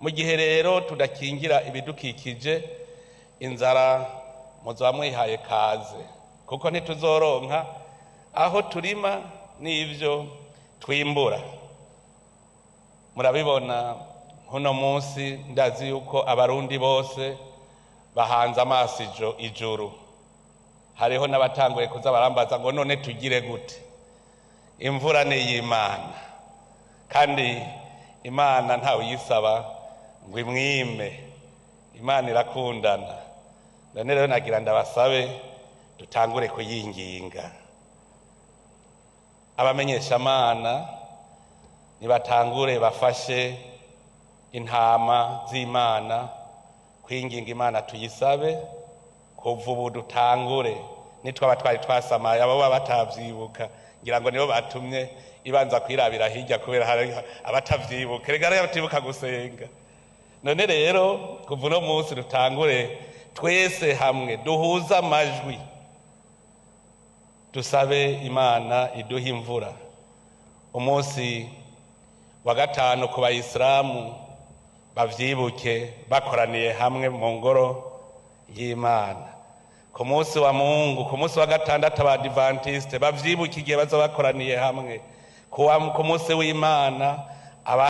Mu gihe rero tudakingira ibidukikije, inzara muzaba mwihaye kaze, kuko ntituzoronka aho turima n'ivyo twimbura. Murabibona nkuno munsi, ndazi yuko Abarundi bose bahanze amaso ijuru. Hariho n'abatanguye kuza barambaza ngo: "None tugire gute?" Imvura ni iy'Imana, kandi Imana ntawe uyisaba ngo imwime. Imana irakundana. None rero nagira ndabasabe dutangure kuyinginga. Abamenyeshamana nibatangure bafashe intama z'Imana kwinginga Imana. Tuyisabe kuva ubu, dutangure. Nitwaba twari twasamaye, abo baba batavyibuka, ngira ngo nibo batumye ibanza kwirabira hirya, kubera hari abatavyibuka. Rega rero batibuka gusenga. None rero kuva uno munsi dutangure twese hamwe, duhuze amajwi, dusabe Imana iduhe imvura. Umunsi wa gatanu ku Bayisilamu bavyibuke bakoraniye hamwe mu ngoro y'Imana. Ku munsi wa Mungu, ku munsi wa gatandatu, Abadivantiste bavyibuke igihe baza bakoraniye hamwe ku munsi w'Imana.